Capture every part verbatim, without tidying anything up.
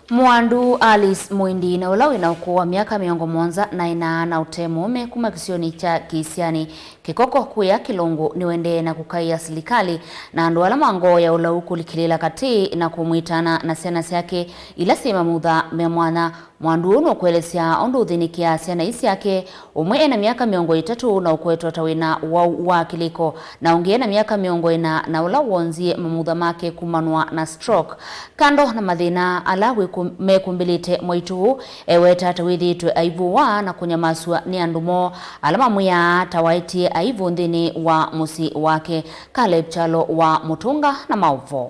Mwandu Alice Mwindi, na ũla wĩna ũkũũ wa myaka mĩongo mũonza na ĩna, na ũte mũũme kuma kĩsionĩ kya Kĩisyani, Kĩkoko kũya Kĩlũngũ, nĩũendee na kũkaĩa silikalĩ na andũ ala ma ngoo ya ũlau kũlikĩlĩĩla katĩ na kũmwĩtana na syana syake ila syĩ mamutha me mwanya. Mwandu ũũ nũkũelesya ũndũ ũthĩnĩkĩaa syana ii syake, ũmwe ena myaka mĩongo ĩtatũ na ũkwetwa ta wĩna wau wa kĩlĩko, na ũngĩ ena myaka mĩongo ĩna, na ũla wonzie mamutha make kumanwa na stroke. Kando na mathĩna ala wĩkũ-, mekumbĩlĩte, mwaitũ ũũ eweta ta wĩthĩĩtwe aivũwa na kũnyamasw'a nĩ andũ moo ala mamwĩaa ta waetie aivũ nthĩnĩ wa mũsyĩ wake. Caleb Kyalo wa Mũtũnga na maũvoo.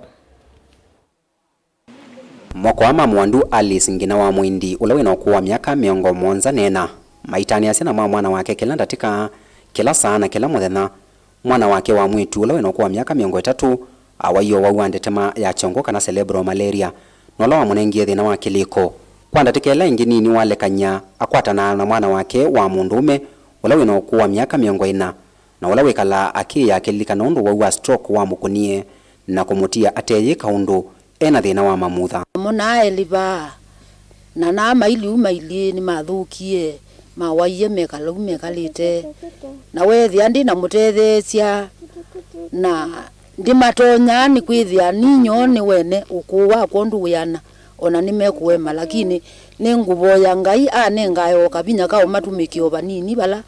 Moko aa ma Mwandu Alice, ngina wa Mwindi, ũla wĩna ũkũũ wa myaka mĩongo mũonza na ĩna, maitanĩa syana ma mwana wake kĩla ndatĩka, kĩla saa, na kĩla mũthenya. Mwana wake wa mwĩĩtu, ũla wĩna ũkũũ wa myaka mĩongo ĩtatũ, awaie ũwau wa ndetema ya kyongo, kana cerebral malaria, na ũla wamũnengie thĩna wa kĩlĩko. Kwa ndatĩka ĩla ĩngĩ nini walekany'a, akwatanaa na mwana wake wa mũndũũme, ũla wĩna ũkũũ wa myaka mĩongo ĩna, na ũla wĩkalaa akĩĩa akĩlilikana ũndũ wau wa stroke wamũkũnie na kũmũtia ateyĩka ũndũ, e na thĩna wa mamutha. Namo naa elĩ vaa, na naa mailiu mailĩ nĩmathũkie, mawaie mekalau mekalĩte, na weethĩa ndĩ na mũtetheesya, na ndĩmatonyaa, nĩkwĩthĩa ninyoo nĩ wene ũkũũ wakwa ũndũ wĩana, o na nĩmekũema, lakini nĩngũvoya Ngai anengae o kavinya ka ũmatũmĩkĩa o vanini vala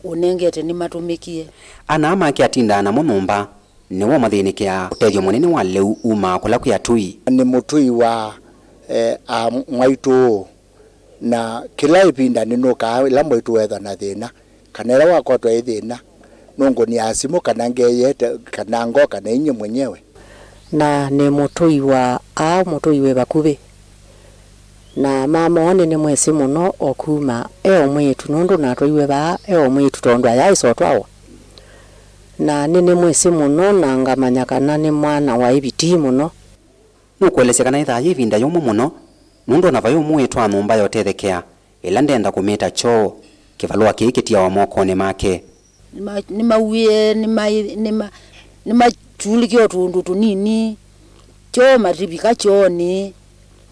ũnengete nĩmatũmĩkie. Ana aa make atindaa namo nyũmba, nĩw'o ũmathĩnĩkĩaa. Ũtethyo mũnene wa lĩu umaa kũla kwĩ atũi. Nĩ mũtũi wa, eh, a mwaitũ, na kĩla ĩvinda nĩnũkaa ĩla mwaitũ weethwa na thĩna, kana ĩla wakwatwa ĩ thĩna, nũngũnĩaa simũ kana ngeyete, kana ngoka na inyie mwenyewe. Na nĩ mũtũi wa aa mũtũi wĩ vakuvĩ. Na mama oo nĩnĩmwĩsĩ mũno o kuma e o mwĩĩtu, nũndũ natwaiwe vaa e o mwĩĩtu, tondũ ayaaĩsa ũtwawa. Na nĩnĩmwĩsĩ mũno, na ngamanya kana nĩ mwana wa ĩvitii mũno. Nũkũelesya kana ĩthaa yĩ ĩvinda yũmũ mũno, nũndũ o na vai ũmwe wĩtwaa nyũmba ya ũtethekea, ĩla ndenda kũmĩta kyoo, kĩvalũa kĩĩ kĩtiawa mokonĩ make. Nĩma-, nĩmauĩe, nĩma-, nĩma-, nĩmakyulĩke o tũũndũ tũnini, kyoo mativika kyoonĩ,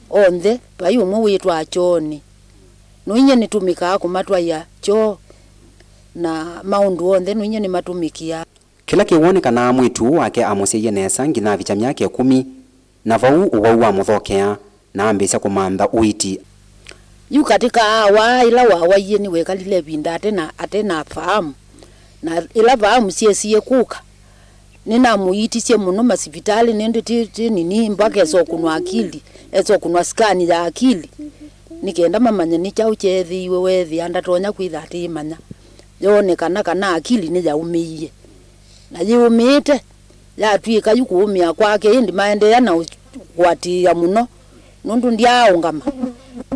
onthe vai ũmwe wĩtwaa kyoonĩ. Nũinyie nĩtũmĩkaa kũmatwaĩa kyoo, na maũndũ onthe nũinyie nĩmatũmĩkĩaa. Kĩla kĩw'o nĩ kana mwĩĩtu ũũ wake amũsyaie nesa nginya avikya myaka ĩkũmi, na vau ũwau wamũthokea, na ambĩĩsya kũmantha ũiiti. Yu katĩ ka awa ĩla wawaie nĩwekalile ĩvinda ate na, ate na faamu, na ĩla faamu syesie kũka, nĩnamũiitisye mũno masivitalĩ, nĩndĩ ti, ti nini mpaka esa ũkũnwa akili, esa ũkũnwa scan ya akili, nĩ kenda mamanye nĩ kyaũ kyeethĩiwe, weethĩa ndatonya kwĩtha atĩĩmanya, yoonekana kana akili nĩyaũmĩie. Na yĩũmĩĩte, yatw'ĩka yu kũũmĩa kwake, ĩndĩ maendeea na ũ-, kũatĩĩa mũno, nũndũ ndyaaũngama.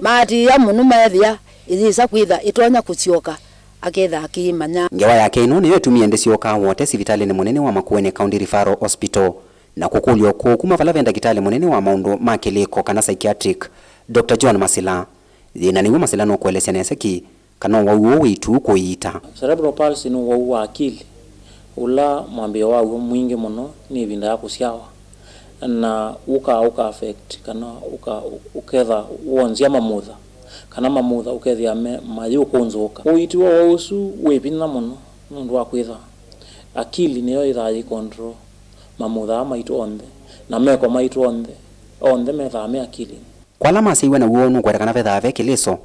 Maatĩĩa mũno, meethĩa ĩyĩsa kwĩtha ĩtonya kũsyoka, aketha akĩĩmanya. Ngewa yake ĩno nĩyo ĩtumie ndĩsyoka wote sivitalĩnĩ mũnene wa Makueni County Referral Hospital, na kũkũlya ũkũũ kuma vala ve ndakĩtalĩ mũnene wa maũndũ ma kĩlĩko, kana psychiatric, Doctor John Masila. Yĩna nĩw'o Masila nũkũelesya nesa ki kana ũwau ũũ wĩ ĩtu kũiita. Cerebral palsy nĩ ũwau wa akili, ũla mwambĩĩo waw'o mwingĩ mũno nĩ ĩvinda ya kũsyawa, na ũka, ũka affect, kana ũka, ũketha wonzya mamutha, kana mamutha ũkethĩa me, mayĩũkũnzũũka. Ũiiti wa ũwau ũsu wĩ vinya mũno, nũndũ wa kwĩtha akili nĩyo ĩthaa yĩ control mamutha aa maitũ onthe, na meko maitũ onthe, onthe methaa me akilinĩ. Kwa ala masyaĩwe naw'o, nũkweta kana vethaa ve kĩlĩso,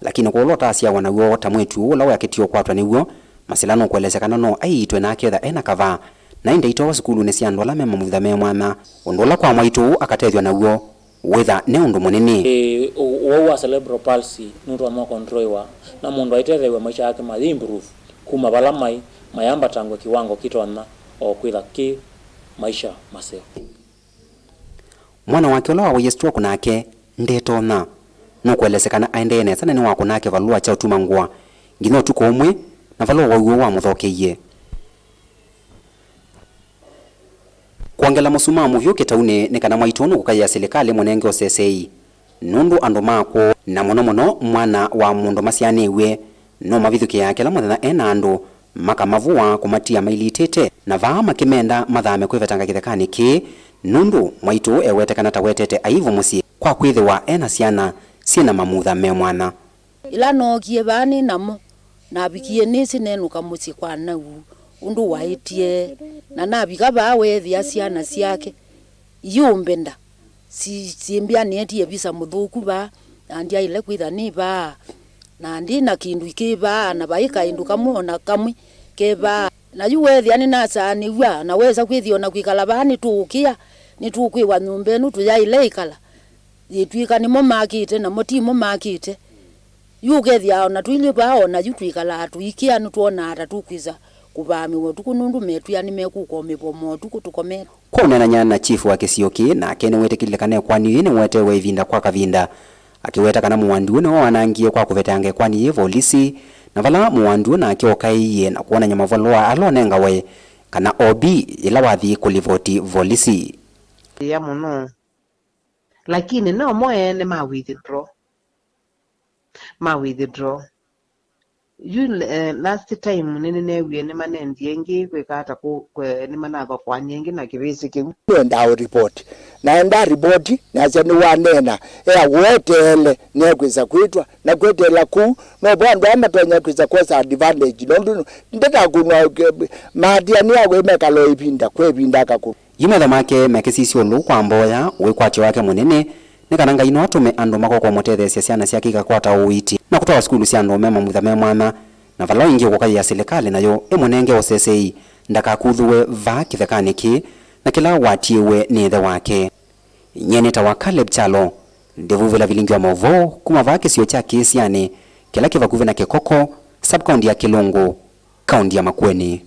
lakini kwa ũla ũtasyawa naw'o, ta mwĩĩtu ũũ ũla weakĩtie ũkwatwa nĩw'o, Masila nũkũelesya kana no aiitwe na aketha e na kavaa, na ĩndĩ aitwawa sukulunĩ sya andũ ala me mamutha me mwanya, ũndũ ũla kwa mwaitũ ũũ akatethw'a naw'o wĩtha nĩ ũndũ mũnene. Ĩĩ, ũ-, ũwau wa cerebral palsy nũtonya ũkontroiwa, na mũndũ aitetheew'a maisha yake mayĩ improve kuma vala maĩ, mayambatangw'a kĩwango kĩtonya o kwĩtha kĩ maisha maseo. Mwana wake ũla wawaie stroke nake ndetonya. Nũkũelesya kana aendee nesa na nĩwakũnaa kĩvalũa kya ũtuma ngũa nginya ũtukũ ũmwe, na vala ũwau ũũ wamũthokeie. Kwongela mũsumaa mũvyũ kĩtaunĩ nĩ kana mwaitũ nũkũkaĩa silikalĩ ĩmũnenge ũseseĩ, nũndũ andũ ma kwoo, na mũno mũno mwana wa mũndũ masyaanĩw'e, nũmavithũkĩaa kĩla mũthenya e na andũ, makamavũa, kũmatia mailitĩte, na vaa makĩmenda mathame kwĩvetanga kĩthekanĩ kĩĩ, Nũndũ mwaitũ ewete kana tawetete aivu mũsyĩ kwa kwĩthĩwa e na syana syĩ na mamutha me mwanya. Ĩla nookie vaa nĩ namo, navikie nĩsĩ nenũka mũsyĩ kwa Nau ũndũ waĩtye, na navika vaa weethĩa syana syake iyũmbenda. Si-, syĩmbĩa nĩetie visa mũthũku vaa, na ndyaĩle kwĩtha nĩ vaa, na ndĩ na kĩndũ kĩ vaa, na vai kaĩndũ kamwe o na kamwe ke vaa. Na yu weethĩa nĩnasaanĩw'a, na wesa kwĩthĩa o na kwĩkala vaa nĩtũũkĩa, nĩtũkwĩwa nyũmba ĩno tũyaĩle ĩkala, yĩtw'ĩka nĩmo makĩte, namo timo makĩte. Yu ũkethĩa o na tũilyĩ vaa, o na yu twĩkalaa tũikĩa, nĩtwonaa ta tũkwĩsa kũvaamĩwa ũtukũ, nũndũ metwĩa nĩmekũka o mĩvomo ũtukũ tũkomete. Kwa ũneenany'a na chifu wa kĩsio kĩĩ, nake nĩwĩtĩkĩlile kana ĩkoani yĩĩ nĩwetewe ĩvinda kwa kavinda, akĩweta kana mũandu ũũ nĩwe wanangie kwa kũveteanga ĩkoani yĩĩ volisi, na vala mũandu ũũ nake ũkaĩie na kwonany'a mavalũa ala ũnengawe kana O B yĩla wathi kũlivoti volisi. Ĩa mũno. Lakini no mo ene ma withdraw. Ma withdraw. Yu, eh, last time nĩnĩneewie nĩmanendie ĩngĩ kwĩka ata kũ-, kwe-, nĩmanavakoanie ĩngĩ na kĩvĩsĩ kĩu. Nĩendaa ũripoti. Naenda ripoti, nasya nĩwaneena, eaweteele, nĩekwĩsa kwĩtwa, na kweteela kũu, no vo andũ aa matonya kwĩsa kwosa advantage, nũndũ ndetakunwa, eh, maatia nĩawe mekala o ĩvinda, kwa ĩvinda akakũnwa. Yu metho make mekĩsisya ũlũ kwa mboya, wĩkwatyo wake mũnene nĩ kana Ngai no atũme andũ makoka ũmũtetheesya syana syake ikakwata ũiiti na kũtwawa sukulu sya andũ me mamutha me mwanya, na vala ĩngĩ ũkũkaĩa silikalĩ nayo ĩmũnenge ũsesei ndakakuthũwe vaa kĩthekanĩ kĩĩ na kĩla watiĩwe nĩ ĩthe wake. Nyie nĩtawa Caleb Kyalo, ndĩvuvĩla vilingi wa maũvoo kuma vaa kĩsio kya Kĩĩsyanĩ kĩla kĩ vakuvĩ na Kĩkoko, sub-county ya Kĩlũngũ, kaunti ya Makueni.